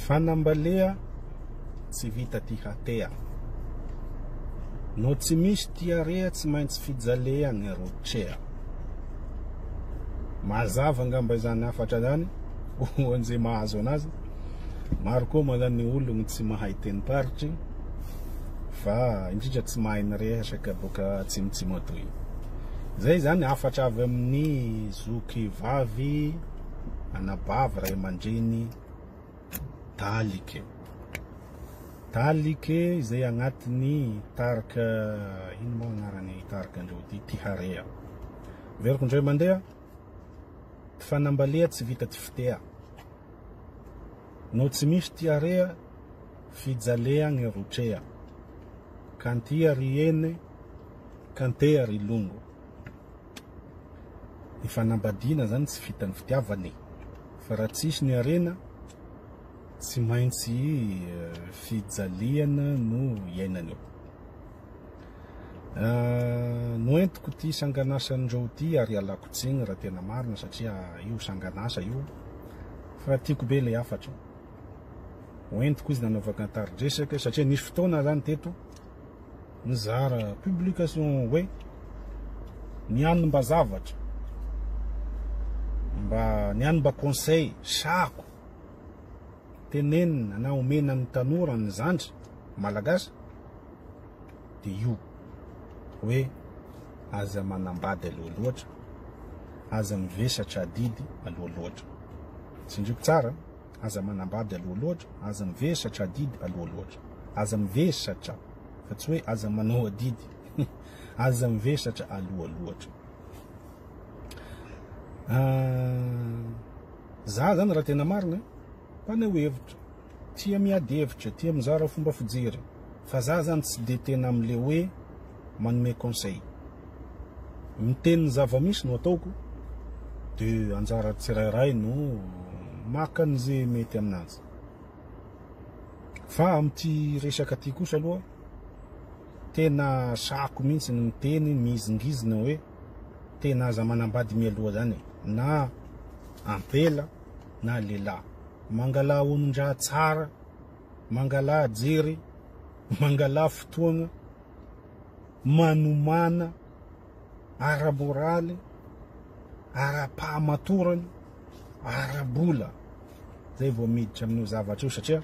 Fanambalea tsy vita ty hatea. No tsy misy ty area tsy maintsy fijalea ny rotrea. Mazava angamba izany hafatra izany ho an'izay mahazo anazy. Maro koa moa zany ny ologno tsy mahay tenim-paritry fa indrindra tsy mahay miresaka boka atsimotsimo atoy. Zay zany hafatra avy amin'ny zoky vavy, anabavy, ray aman-dreny Talike. Talike izay agnatin'ny tarika ino moa agnarany tarika andreo ty Tiharea. Veriko indray mandeha fanambalia tsy vita ty fitea. No tsy misy tiarea fijaleagny rotrea. Kantia ry ene, kantea ry longo. Ny fanambadiana zany tsy vitan'ny fitiavana e. Fa raha tsisy ny harena, tsy maintsy fijaliana no iainana eo. Noentiko ity sangan'asan'ireo ity ary ialako tsiny raha tena marina satria io sangan'asa io fa tiako be ilay hafatra. Hoentiko izy nanaovako antari-dresaka satria nisy fotoana zany teto nizara publication hoe ny any mba zavatra mba ny any mba conseil sako tenenina na omena ny tanora ny zandry malagasy de io hoe aza manambady aloha loatra aza mivesatra adidy aloha loatra tsindriko tsara Aza manambady aloha loatra, aza mivesatra adidy aloha loatra. Aza mivesatra, fa tsy hoe aza manao adidy. Aza mivesatra aloha loatra. Za zany raha tena marina, mpaneho hevitra, tia miady hevitra, tia mizara fomba fijery. Fa za zany tsy de tena amle hoe manome conseil. Miteny ny zava-misy no ataoko de anjara tsirairay no maka an'ze mety aminanjy. Fa amin'ity resaka ty kosa aloha tena sahako mihitsy ny miteny mihizingizina hoe tena aza manambady mialoha zany e, na ampela na lehilahy. Mangalà onon-draha tsara, mangalà jery, mangalà fotoagna. manomana ara-moraly, ara-pahamatorana, ara-bola zay vao miditra amin'io zavatra io satria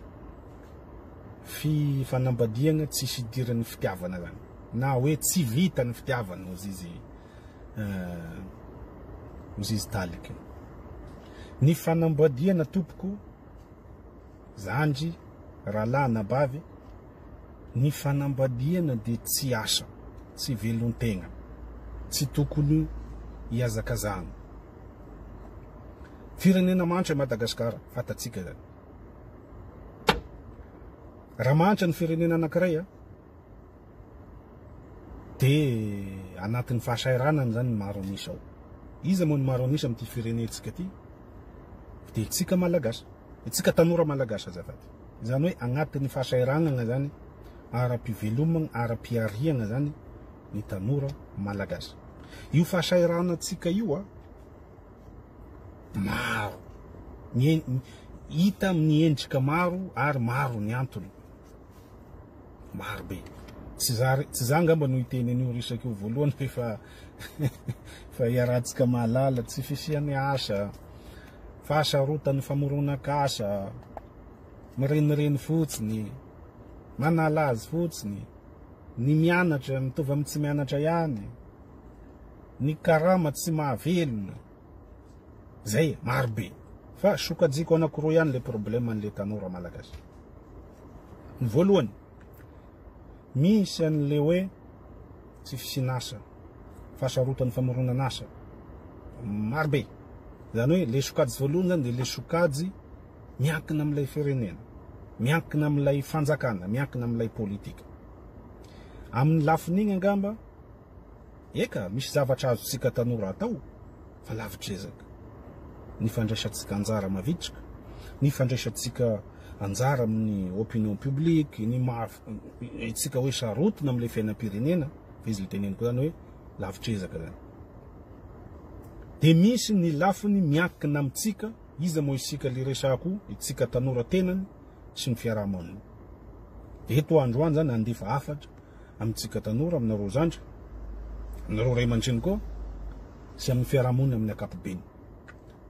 fifanambadiagna tsisy idiran'ny fitiavana zany na hoe tsy vita ny fitiavana hozy izy hozy izy talika. Ny fanambadiana tompoko zandry, rahalahy, anabavy, Ny fanambadiana dia tsy asa, tsy velon-tegna, tsy tokony hihazakazahana. Firenena mahantra i Madagasikara, fantatsika izany. Raha mahantra ny firenena anankiray, dia anatin'ny fahasahiranana izany ny maro an'isa ao. Iza moa ny maro an'isa amin'ity firenentsika ity? Dia isika Malagasy, isika tanora Malagasy azafady. Izany hoe agnatin'ny fahasahiranana izany ara-pivelomagna, ara-pihariagna izany ny tanora Malagasy. Io fahasahiranantsika io a, maro, ny hita amin'ny endrika maro ary maro ny antony. Maro be. Tsy za tsy za angamba no hiteny an'io resaka io voalohany fa efa fa iarahantsika mahalala tsy fisian'ny asa, fahasarotan'ny famoronak'asa, mirenireny fotsiny, manala azy fotsiny, ny mianatra mitovy amin'ny tsy mianatra ihany, ny karama tsy mahavelona. Zay e, maro be. Fa sokajiko anakiroa ihany le problème an'le tanora malagasy. Ny voalohany, misy an'le hoe tsy fisian'asa, fahasarotan'ny famoronan'asa. Maro be. Zany hoe le sokajy voalohany zany de le sokajy miankina amin'ilay firenena, miankina amin'ilay fanjakana, miankina amin'ilay politika. Amin'ny lafiny igny angamba Eka, misy zavatra azontsika tanora atao fa lavitr'ezaka. Ny fandraisantsika anjara mavitrika, ny fandraisantsika anjara amin'ny opinion publique, ny maha itsika hoe sarotina amin'ilay fiainam-pirenena, fa izy le teneniko zany hoe lavitr'ezaka zany. Dia misy ny lafiny miankina amintsika, iza moa isika le resahako, itsika tanora tenany. sy ny fiarahamonina. Eto aho androany zany handefa hafatra amintsika tanora, aminareo zandry, aminareo ray aman-dreny koa sy amin'ny fiarahamonina amin'ny ankapobeny.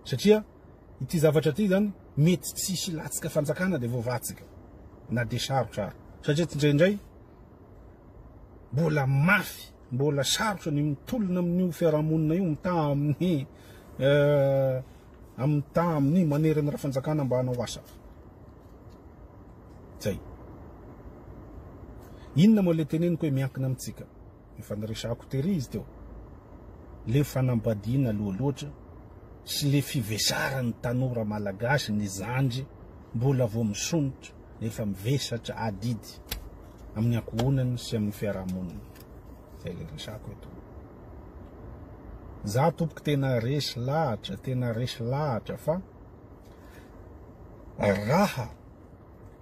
Satria ity zavatra ity zany mety tsy hisy latsaka fanjakana dia voavatsika na dia sarotra ary. Satria tsindraindray mbola mafy, mbola sarotra ny mitolona amin'io fiarahamonina io mitaha amin'ny eh, amin'ny taha amin'ny manery ny rafanjakana mba hanao asa. Zay. Inona moa le teneniko hoe miankina amintsika? Efa niresahako tery izy teo. Le fanambadiana aloha loatra sy le fivesaran'ny tanora malagasy ny zandry mbola vao misondrotra nefa mivesatra adidy amin'ny ankohonany sy amin'ny fiarahamonina. Zay le resako eto. Za tompoko tena resy lahatra, tena resy lahatra fa raha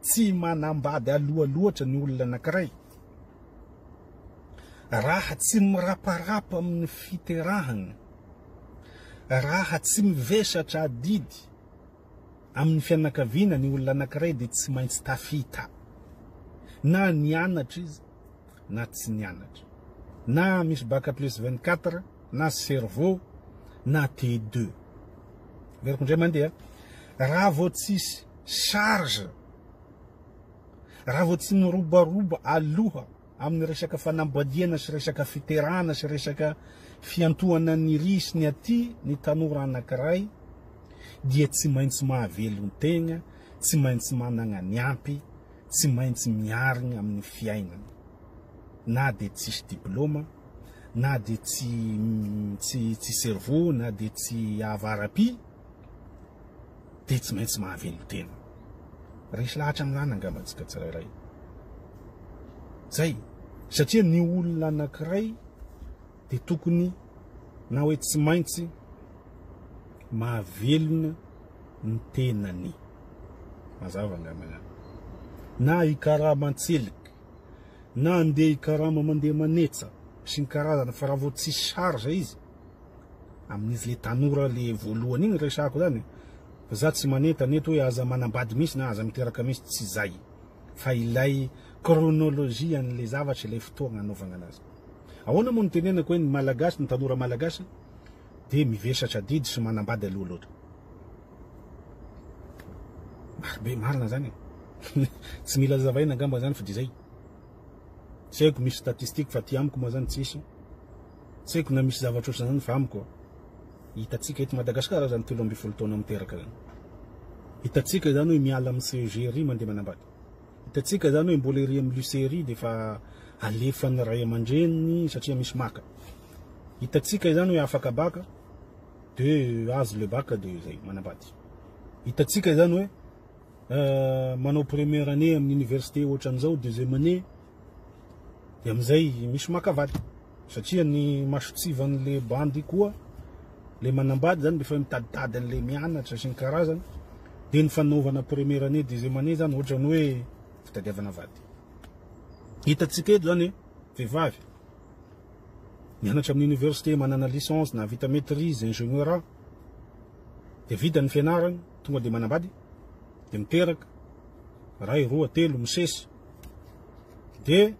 tsy manambady aloha loatra ny olona anankiray, raha tsy miraparapa amin'ny fiterahana, raha tsy mivesatra adidy amin'ny fianakaviana ny olona anankiray dia tsy maintsy tafita. Na nianatra izy na tsy nianatra. Na misy bac plus 24 na cerveau na T2. Averiko indray mandeha, raha vao tsisy charge, raha vao tsy mirobaroba aloha amin'ny resaka fanambadiana sy resaka fiterahana sy resaka fiantohana ny ry sy ny aty ny tanora anankiray dia tsy maintsy mahavelon-tegna, tsy maintsy managna ny ampy, tsy maintsy miarigna amin'ny fiainana na dia tsisy diploma na dia tsy tsy tsy cerveau na dia tsy avara-pi dia tsy maintsy mahavelon-tena. Resy lahatra amin'izany angamba antsika tsirairay. Zay, satria ny olona anankiray dia tokony na hoe tsy maintsy mahavelona ny tenany. Mazava angamba izany. Na hikarama an-tseliky, na andeha hikarama mandeha manetsa sy ny karazana fa raha vao tsisy charge izy, amin'izy le tanora le voalohany iny resahako zany, fa za tsy manentana eto hoe aza manambady mihitsy na aza miteraka mihitsy, tsy zay fa ilay chronologie an'le zavatra, ilay fotoagna anaovagna anazy. Ahoana moa no tenenako hoe ny Malagasy, ny tanora Malagasy dia mivesatra adidy sy manambady aloha loatra. Maro be marina zany e. Tsy mila zavaina angamba zany fa dia zay. Tsy haiko misy statistique fa aty amiko moa zany tsisy. Tsy haiko na misy zavatra ohatran'izany fa amiko hitantsika eto Madagasikara zany 13 taona miteraka zany. Hitantsika zany hoe miala amin'ny CEG ery mandeha manambady. Hitantsika zany hoe mbola ery amin'ny lycée ery dia efa alefan'ny ray aman-dreniny satria misy maka. Hitantsika izany hoe afaka baka de azo le bac de zay manambady. Hitantsika izany hoe manao première année amin'ny université ohatran'izao, deuxième année de amizay misy maka vady satria ny masotsivan'le bandy koa le manambady zany rehefa mitaditady an'le mianatra sy ny karazany de ny fanaovana première année deuxième année zany ohatran'ny hoe fitadiavana vady. Hitantsika eto zany vehivavy mianatra amin'ny université, manana licence, nahavita maitrise, ingénieur, de vita ny fianarany, tonga de manambady, de miteraka, ray, roa, telo, misesy, de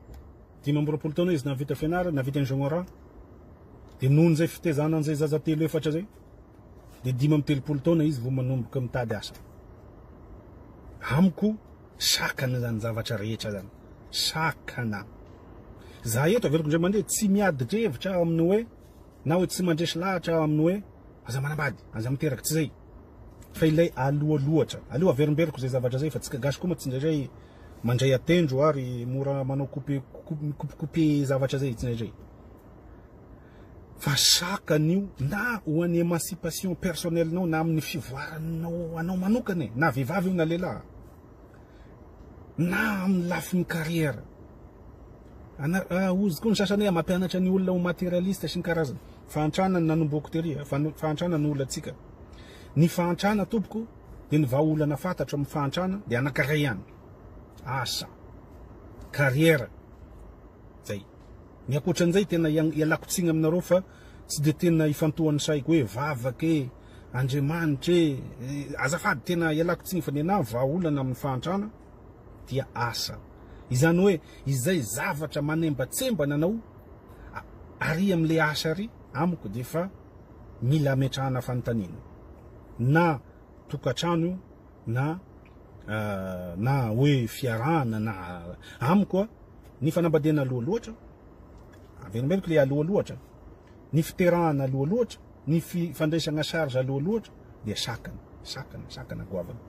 25 taona izy nahavita fianarana, nahavita ingénieur, de noho n'izay fitezana an'izay zaza telo efatra zay, de 35 taona izy vao manomboka mitady asa. Amiko, Sakana zany zavatra rehetra zany. Sakana. Za eto averiko indray mandeha tsy miady hevitra aho amin'ny hoe na hoe tsy mandresy lahatra aho amin'ny hoe aza manambady, aza miteraka, tsy zay. Fa ilay aloha loatra. Aleo averimberiko zay zavatra zay fa tsika gasy koa mantsy indraindray mandray atendro ary mora manao coupe mikopikopy zavatra zay tsindraindray. Fa sakana io na ho an'ny émancipation personnelle-nao na amin'ny fivoaranao anao manokana e, na vehivavy io na lehilahy, na amin'ny lafiny carrière. Ana, ah, ozy koa ny sasany hoe mampianatra ny olona ho matérialiste sy ny karazany. Fahantrana no nanombohako tery, fahantrana no olantsika. Ny fahantrana tompoko dia ny vahaolana fantatro amin'ny fahantrana dia anankiray ihany. Asa. Carrière. Zay. Ny ankoatran'izay tena ialako tsiny aminareo fa tsy dia tena ifantohan'ny saiko hoe vavaka e, Andriamanitra e, azafady tena ialako tsiny fa ny anahy vahaolana amin'ny fahantrana. dia asa. Izany hoe izay zavatra manembatsembana anao ary amin'ilay asa ary amiko dia efa mila ametrahana fanontaniana. Na tokantrano io na na hoe fiarahana na amiko a ny fanambadiana aloha loatra averimberiko le aloha loatra ny fiterahana aloha loatra ny fandraisana charge aloha loatra dia sakana sakana sakana goavana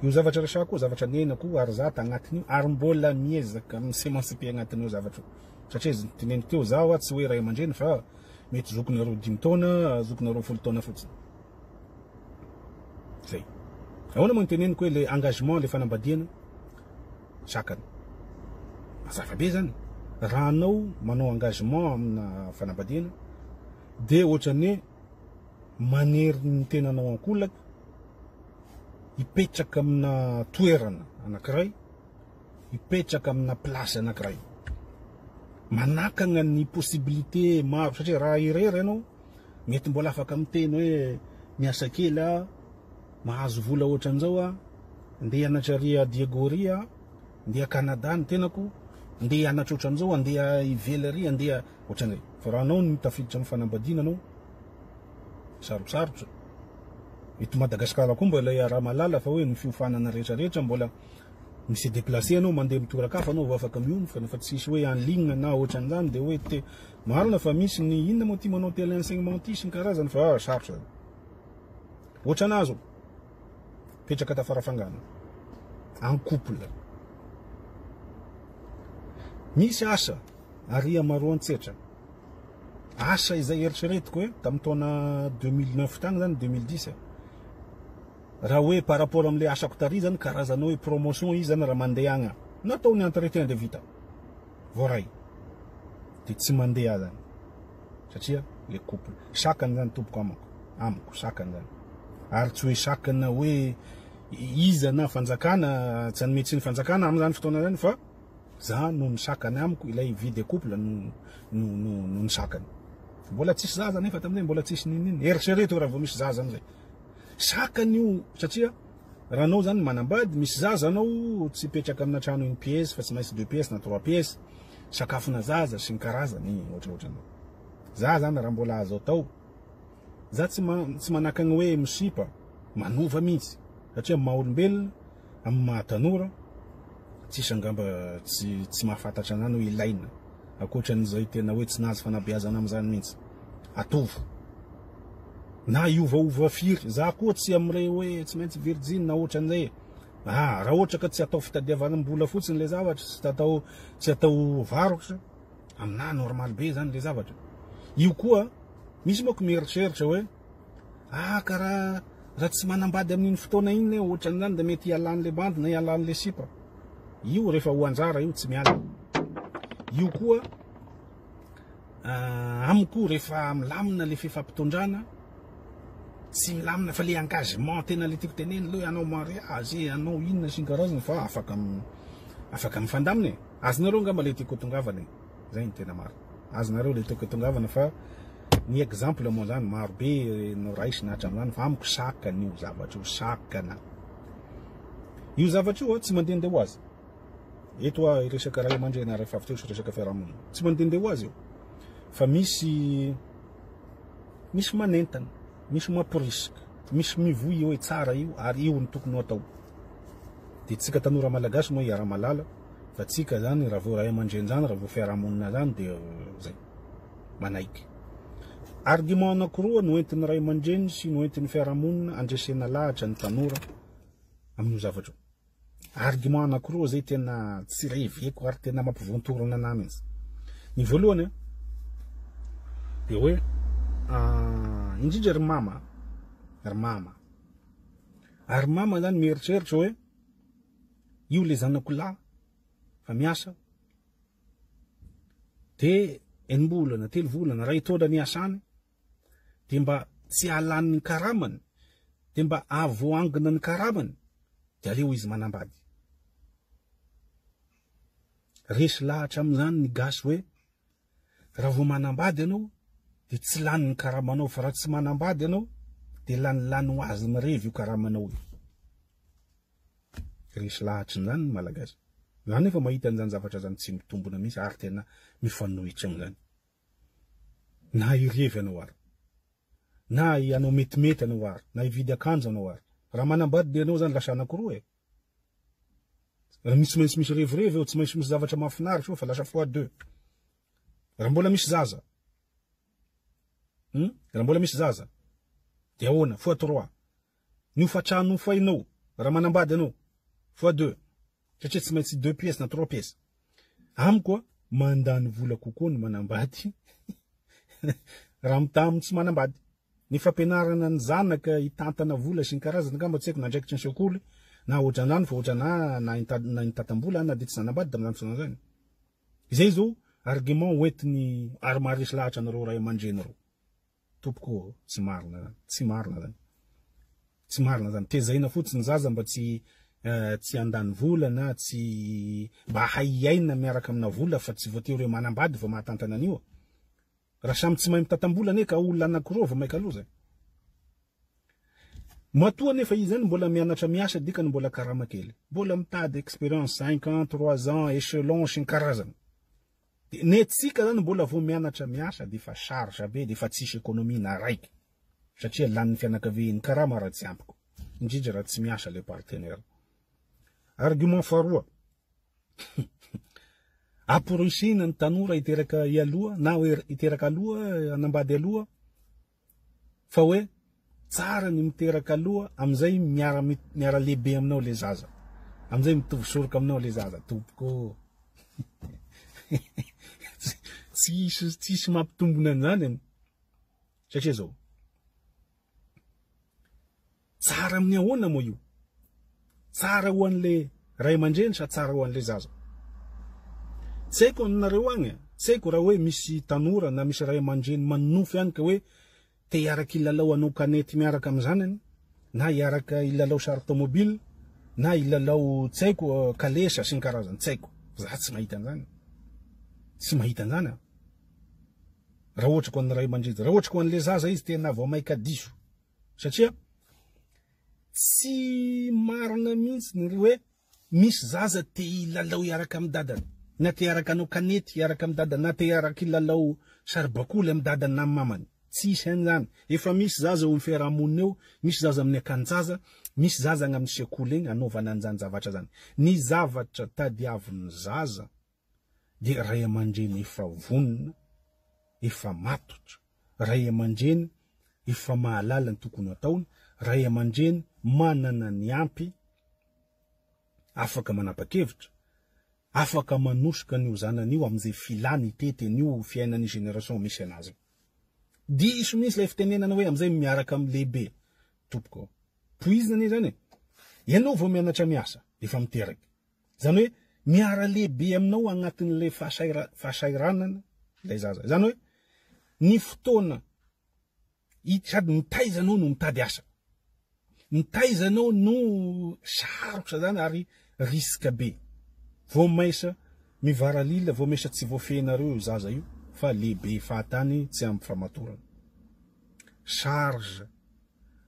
io zavatra resako io zavatra niainako ary za tagnatin'io ary mbola miezaka mi-s'émanciper agnatin'io zavatra io satria izy teneniko teo zaho a tsy hoe ray aman-dreny fa mety zokinareo 5 taona zokinareo 10 taona fotsiny zay. Ahoana moa ny teneniko hoe le engagement le fanambadiana sakana. Mazava be zany. Raha anao manao engagement amina fanambadiana de ohatran'ny hoe manery ny tenanao ankolaka hipetraka amina toerana anankiray, hipetraka amina place anankiray. Manakana ny possibilité maro satria raha irery ianao Mety mbola afaka miteny hoe miasa kely aho, mahazo vola ohatran'izao aho, ndeha hianatra ary à Diego ary aho, ndeha Canada ny tenako, ndeha hianatra ohatran'izao, andeha hively ary, andeha ohatran'izay. Fa raha anao no tafiditra amin'ny fanambadiana anao, sarotsarotra. Eto Madagasikara koa mbola iaraha-mahalala fa hoe ny fiofanana rehetra rehetra mbola mi-se déplacer anao, mandeha mitoraka-hafa anao vao afaka miomfana fa tsisy hoe en ligne na ohatran'izany dia hoe te Marina fa misy ny inona moa ty manao tele enseignement ty sy ny karazany fa sarotra zany. Ohatranà zao. Petraka tafarafangana. En couple. Misy asa ary Maroantsetra. Asa izay eritreretiko hoe tamin'ny taona 2009 tagny zany 2010. Raha hoe par rapport amin'ilay asako tary zany karazana hoe promotion izy zany raha mandeha agny. Natao ny entretien de vita. Voaray. Dia tsy mandeha zany. Satria le couple. Sakana zany tompoko amako. Amiko sakana zany. Ary tsy hoe sakana hoe iza na fanjakana, tsy hanome tsiny fanjakana amin'izany fotoana zany fa za no nisakana amiko ilay vie de couple no no no no nisakana. Mbola tsisy zaza nefa tamin'izay mbola tsisy n'inon'inona. Eritrereto raha vao misy zaza amin'izay. Sakana io satria raha anao zany manambady misy zaza anao tsy hipetraka amina trano une pièce fa tsy maintsy deux pièces na trois pièces, sakafona zaza sy ny karazany ohatrohatran'izay. Za zany raha mbola azo atao, za tsy tsy manakagna hoe misipa, manova mihitsy satria amin'ny maha olombelona, amin'ny maha tanora tsisy angamba tsy tsy mahafantatra an'izany hoe ilaina ankoatran'izay tena hoe tsy nahazo fanabeazana amin'izany mihitsy. Ataovy. Na hiovaova firy, za koa tsy amin'irey hoe tsy maintsy virjiny na ohatran'izay e. Ah, raha ohatra ka tsy atao fitadiavanam-bola fotsiny le zavatra, tsy atao tsy atao varotra, aminah normal be zany le zavatra. Io koa misy manko mieritreritra hoe ah ka raha raha tsy manambady amin'iny fotoana iny ne ohatran'izany de mety hialan'le bandy na hialan'le sipa. Io rehefa ho anjara io tsy miala. Io koa Amiko rehefa milamina le fifampitondrana, tsy milamina fa le engagement tena le tiako tenenina le hoe hanao mariage, hanao inona sy ny karazany fa afaka afaka mifandamina e. Azonareo angamba le tiako tongavana e. Zay ny tena marina. Azonareo le tiako tongavana fa ny exemple moa zany maro be no raisina hatramin'izany fa amiko sakana io zavatra io, sakana. Io zavatra io tsy mandehandeha ho azy. Eto aho hiresaka ray aman-dreny ary rehefa avy teo hiresaka fiarahamonina. Tsy mandehandeha ho azy io. Fa misy misy manentana, misy mamporisika, misy mivoy hoe tsara io ary io no tokony ho atao. Dia tsika tanora malagasy moa hiara-malala fa tsika zany raha vao ray aman-dreny zany, raha vao fiarahamonina zany dia zay. Manaiky. Argument anankiroa no entin'ny ray aman-dreny sy no entin'ny fiarahamonina andresena lahatra ny tanora amin'io zavatra io. Argument anakiroa zay tena tsy reveko ary tena mampivontorona anah mihitsy. Ny voalohany a, de hoe indrindra ry mama, ry mama. Ary mama zany mieritreritra hoe io le zanako lahy fa miasa de enim-bolana, telo volana, ray taona niasany dia mba tsy hahalany ny karamany, dia mba hahavoangona ny karamany, dia aleo izy manambady. Resy lahatra amin'izany ny gasy hoe raha vao manambady ianao dia tsy lany ny karamanao, fa raha tsy manambady ianao dia lanilany ho azy mirevy io karamanao io. Resy lahatry an'izany ny Malagasy. Za nefa mahita an'izany zavatra zany tsy mitombona mihitsy ary tena mifanohitra amin'izany. Na hirevy anao ary. Na hanao metimety anao ary. Na hividy akanjo anao ary. Raha manambady dia anao zany lasa anakiroa e. Raha misy maintsy misy revirevy eo, tsy maintsy misy zavatra mahafinaritra eo fa lasa fois deux. Raha mbola misy zaza. Hum? Raha mbola misy zaza. Dia ahoana? Fois trois. Ny hofantrano hofainao raha manambady ianao fois deux satria tsy maintsy deux pièces na trois pièces. Amiko a, mandany vola kokoa ny manambady raha mitaha amin'ny tsy manambady. Ny fampianarana ny zanaka hitantana vola sy ny karazany angamba tsy haiko na andraikitry ny sekoly na ohatran'izany fa ohatranà na na nitantam-bola na dia tsy nanambady tamin'izany fotoana izany. Izay izao argument hoentiny ary maharesy lahatra anareo ray aman-dreny ireo. Tompoko ô, tsy marina zany, tsy marina zany, tsy marina zany, tezaina fotsiny zaza mba tsy tsy handany vola na tsy mba hahay hiaina miaraka amina vola fa tsy voatery hoe manambady vao mahatantana an'io. Raha samy tsy mahay mitantam-bola anie ka olona anakiroa vao maika loza e. Matoa anefa izy zany mbola mianatra miasa dikany mbola karama kely, mbola mitady expérience cinq ans, trois ans, échelon sy ny karazany. De netsika zany mbola vao mianatra miasa de efa charge be de efa tsisy economie na raiky satria lanin'ny fianakaviany karama raha tsy ampy ko indrindra raha tsy miasa le partenaire. Argument faharoa amporisihina ny tanora hiteraka hialoha na hoe hiteraka aloha hanambady aloha Fa hoe tsara ny miteraka aloha amizay miara miara lehibe aminao le zaza. Amizay mitovy soroka aminao le zaza tompoko ô. Tsisy tsisy mampitombona an'izany an. Satria zao. Tsara amin'ny ahoana moa io? Tsara ho an'le ray aman-dreny sa tsara ho an'le zaza? Tsy haiko aminareo agny, tsy haiko raha hoe misy tanora na misy ray aman-dreny manonofy agny ka hoe te hiaraka hilalao hanao kanety miaraka amin'ny zanany na hiaraka hilalao char tomobile na hilalao tsy haiko kalesa sy ny karazany, tsy haiko. Za tsy mahita an'izany. Tsy mahita an'izany aho. Raha ohatra ko an'ny ray aman-dreny, raha ohatra ko an'le zaza izy tena vao maika diso. Satria tsy marina mihitsy ny hoe misy zaza te hilalao hiaraka amin'ny dadany, na te hiaraka hanao kanety hiaraka amin'ny dadany, na te hiaraka hilalao saribakoly amin'ny dadany na amin'ny mamany. Tsisy an'izany. Efa misy zaza eo amin'ny fiarahamonina eo, misy zaza amin'ny akanin-jaza, misy zaza agny amin'ny sekoly egny anaovana an'izany zavatra zany. Ny zavatra tadiavin'ny zaza dia ray aman-dreny efa vonona, efa matotra, ray aman-dreny efa mahalala ny tokony hataony, ray aman-dreny manana ny ampy, afaka manapa-kevitra, afaka manosika an'io zanany io amin'izay filany hitety an'io fiainan'ny génération misy anazy io. Diso mihitsy ilay fitenenana hoe amin'izay miaraka amin'ny lehibe. Tompoko, poizina anie izany e. Ianao vao mianatra miasa, efa miteraka. Izany hoe miara-lehibe aminao agnatin'ilay fahasahiranana ilay zaza. Izany hoe ny fotoana sady mitaiza anao no mitady asa. Mitaiza anao no sarotra zany ary risque be. Vao maisa mivaralila, vao maisa tsy voafehinareo io zaza io fa lehibe fahatany tsy ampy famatorana. Charge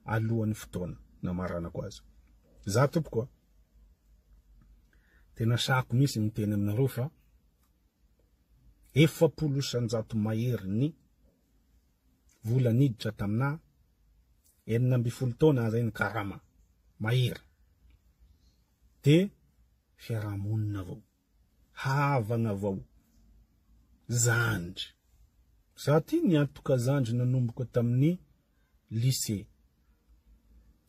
alohan'ny fotoana namaranako azy. Za tompoko a. Tena sahako mihitsy ny miteny aminareo fa 40% mahery ny vola niditra taminà 16 taona aza iny karama mahery de fiarahamonina avao havagna avao zandry za ty niantoka zandry nanomboka tamin'ny lycée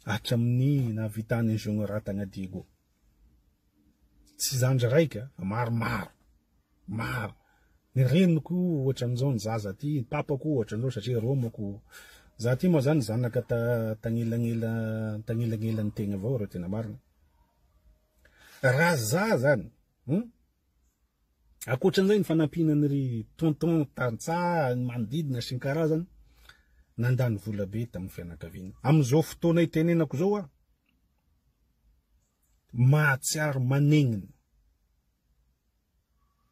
hatramin'ny nahavitany ingénierat tany Diego. Tsy zandry raika fa maromaro, maro. Ny reniko ohatran'izao ny zaza aty, ny papako ohatran'izao satria reo manko za ty moa zany zanaka tagnelagnela tagnelagnelany tegna avao raha tena marina. Raha za zany, hum, Ankoatran'izay ny fanampiana an'iry tonton tantsaha, ny manodidina sy ny karazany, nandany vola be tamin'ny fianakaviana. Amin'izao fotoana itenenako izao aho, mahatsiaro manegnina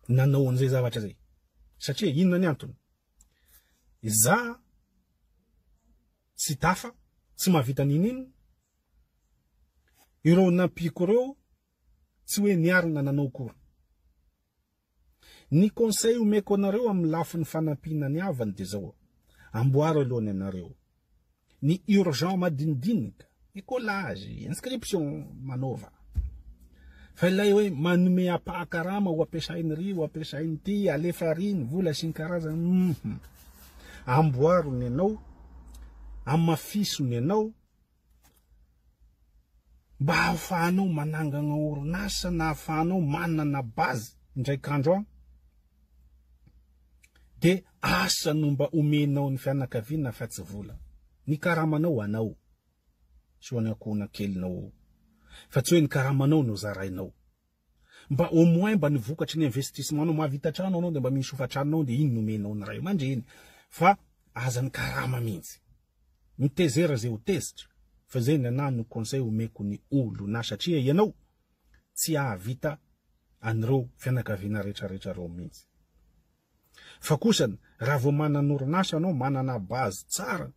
nanao an'izay zavatra izay. Satria inona ny antony? Za tsy tafa, tsy mahavita n'inon'inona, ireo nampiako ireo. Tsy hoe niarina nanao akory. Ny conseil omeko anareo amin'ny lafiny fanampiana ny havany dia zao, amboaro aloha ny anareo. Ny urgent madinidinika, écolage, inscription, manaova. Fa ilay hoe manome ampahakarama ho ampiasainy ry, ho ampiasainy ty, alefa ry ny vola sy ny karazany, hum. Amboaro ny anao, amafiso ny anao, mba hahafahanao manangana orinasa na hahafahanao manana base indraika andro any de asa no mba omenao ny fianakaviana fa tsy vola. Ny karamanao anao sy ho an'ny ankohona kelinao fa tsy hoe ny karamanao no zarainao. Mba au moins mba ny vokatry ny investissement nao, mahavita trano anao de mba misy hofan-tranonao de iny no omenao ny ray aman-dreny fa aza ny karama mihitsy. Mitezera zay ho tezitra fa zay ny anah no conseil omeko ny olona satria ianao tsy hahavita an'ireo fianakaviana retraretra reo mihitsy. Fa kosa raha vao manana orinasa anao, manana base tsara,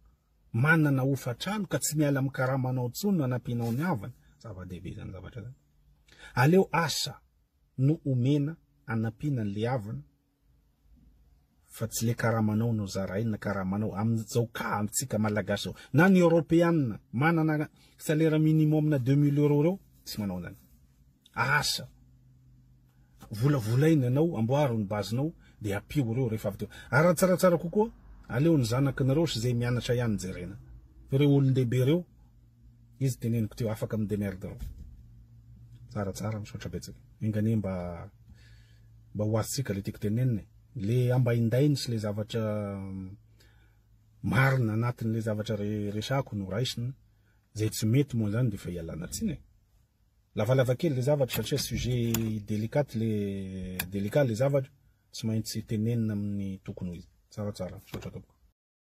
manana hofantrano ka tsy miala amin'ny karamanao intsony no anampianao ny havana, zava-dehibe zany zavatra zany. Aleo asa no omena anampiana an'le havana fa tsy le karamanao no zaraina karamanao amin'izao cas amintsika malagasy zao na ny europeana manana salaire minimum na 2000 euros reo tsy manao an'zany asa volavolaina ianao amboaro ny base-nao de ampio ireo rehefa avy teo ary raha tsaratsara kokoa aleo ny zanakinareo sy zay mianatra ihany jerena fa ireo olon-dehibe ireo izy teneniko teo afaka mi-demerde reo tsaratsara misaotra betsaka enganie mba mba ho azontsika le tiako tenenina e le ambaindainy sy le zavatra marina anatin'le zavatra resako no raisina zay tsy mety moa zany de efa ialana tsiny e Lavalava kely le zavatra satria sujet delicat le delicat le zavatra, tsy maintsy tenenina amin'ny tokony ho izy. Tsaratsara, misaotra tompoko.